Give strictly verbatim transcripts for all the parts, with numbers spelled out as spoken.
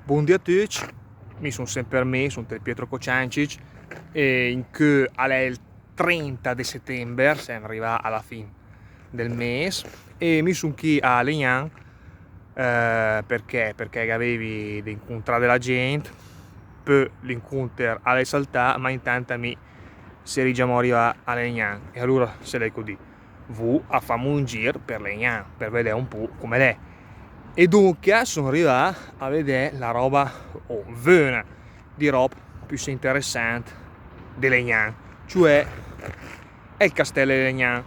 Bondì a tücc, mi sun semper mi, sun el Pietro Cociancich, e incö a l'è el trenta de setember, sem rivà a la fin del mes, e mi sun chì a Legnan, eh, perché? Perché gavevi de incuntrà de la gent, pö l'incunter a l'è saltà, ma intant a mi seri giamò rivà a Legnan, e alura se l'è codì, vu a fam un gir per Legnan, per vedè un pu come l'è. E dunca sun rivà a vedè la roba, o vöna di rob püssé interessant de Legnan, cioè el castel de Legnan,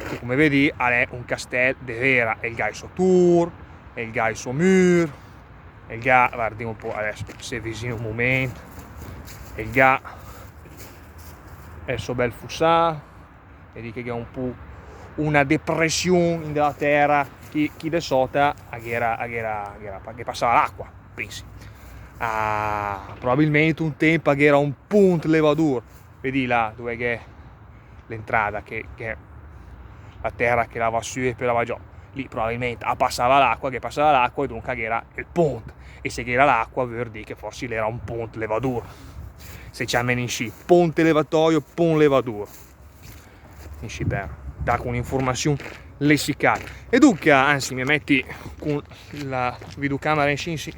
che come vedì a l'è un castel de vera, el gh'à i so tur, el gh'à i so mür, el gh'à, vardì un pu adess, se visin un moment, el gh'à el so bel fussà, e dì che gh'è un pu una depressiun in de la tera, chì, chì de sota a gh'era, a gh'era, a gh'era, che passava l'acqua, pensi. Ah, probabilment un temp a gh'era un punt levadur, vedì là dove gh'è l'entrada, che, che la tera che la va sü e pö la va giò. Lì probabilment a passava l'acqua, che passava l'acqua e dunca gh'era el punt. E se gh'era l'acqua, vör dì che forsi l'era un punt levadur. Se ciamen inscì, ponte levatoio, punt levadur. Inscì per dà un'infurmaziun lessical. E dunca, anzi, mi meti con la videocamera inscì, inscì,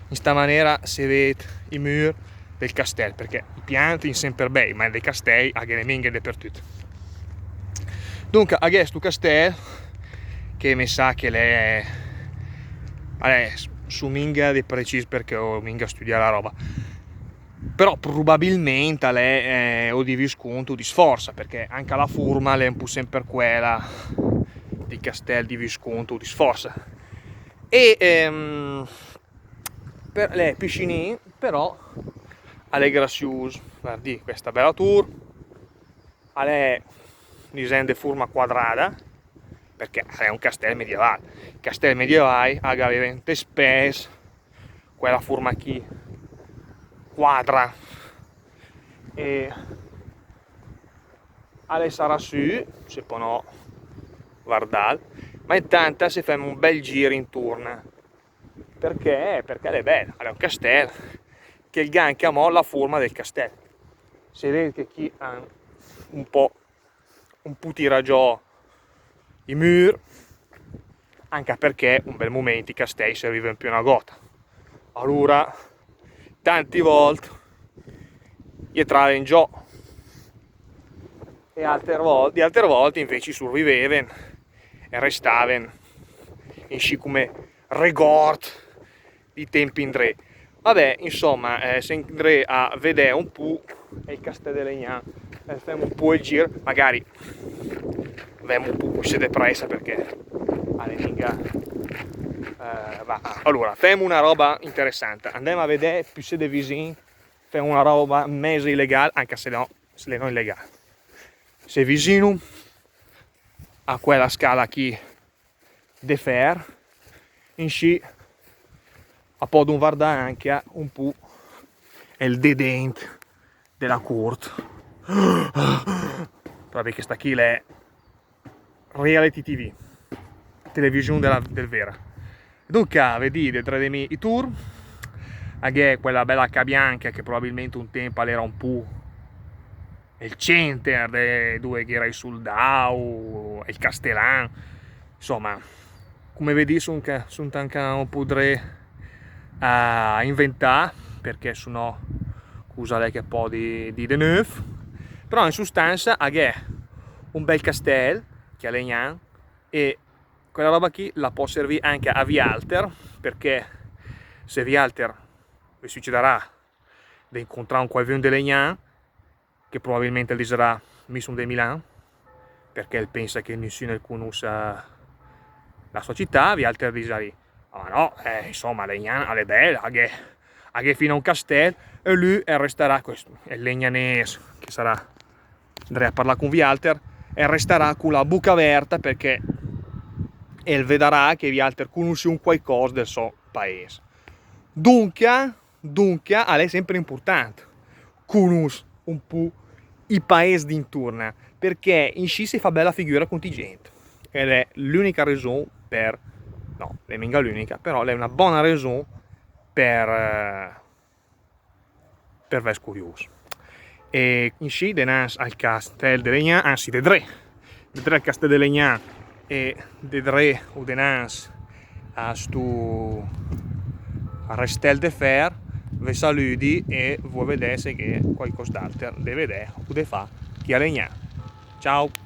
in sta manera se ved i mür del castel, perché i piant in semper bei, ma de castei a ghe n'è minga depertüt. Dunca, a gh'è stu castel che me sa che l'è, alè, su minga de precis perché ho minga studià la roba. Però probabilment a l'è, eh, o di Viscont o di Sforza, perché anca la furma l'è un pu semper quela di castel di Viscont o di Sforza. E, ehm, per, l'è piscinin, però a l'è grazius, vardì, questa bela tur, a l'è, disem, de furma quadrada, perché a l'è un castel medieval. I castel medievai a gh'aveven de spess quela furma chì, quadra, e a l'è sarà sü, se pò no, vardal, ma intant se fem un bel gir inturna. Perché? Perché l'è bel, a l'è un castel, che el gh'à anca amò la furma del castel. Se ved che chì han un pu, un pu tirà giò i mür, anca perché un bel moment i castei serviven pü una gota. Alura, tanti volt i traven giò, e alter vol-, di alter volt invece i surviveven e restaven inscì come regord di temp indré. Vabè, insoma, eh, sem indré a vedè un pu el castel de Legnan, eh, fem un pu el gir, magari vem un pu püssé de pressa perché a l'è minga, eh, va. Alura, fem una roba interessanta, andem a vedè püssé de visin, fem una roba meza illegal, anca se no, se l'è no illegal. Se visin a quela scala chì de fer, inscì a podum vardà anca un pu el dedent de la curt. Propi chesta chì l'è reality T V, television de la, del vera. Dunca, vedì, dedré de mi i tur, a gh'è quela bela ca bianca che probabilment un temp a l'era un pu el center de dove gh'era i suldau, el castelan. Insoma, come vedì, sun ca-, sun anca un pu dré a inventà, perché se no cusa l'è che podi dì de növ. Però in sustanza a gh'è un bel castel, chì a l'è Legnan, e quela roba chì la pò servì anca a vialter, perché se vialter ve sucedarà de incuntrà un quaivün de Legnan, che probabilment el disarà: "Mi sun de Milan", perché el pensa che nissün el cunussa la sua cità, vialter disarì: "Ah, ma no, eh, insoma, Legnan a l'è bela, a gh'è, a gh'è fina un castel", e lü el restarà, quest, el legnanes che sarà dré a parlà cun vialter, el restarà cu la buca verta, perché el vedarà che vialter cunussì un quaicos del so paes. Dunca, Dunca, a l'è semper impurtant cunuss un pu i paes d'inturna, perché inscì se fa bela figüra cun i gent. E l'è l'ünica resun per, no, l'è minga l'ünica, però l'è una bona resun per, eh, per vess curius. E inscì denanz al castell de Legnan, anzi de dré, de dré al castell de Legnan e de dré o denanz a stu restell de fer, ve saludi e vö vedè se gh'è quaicoss d'alter de vedè o de fà chì a Legnan. Ciao!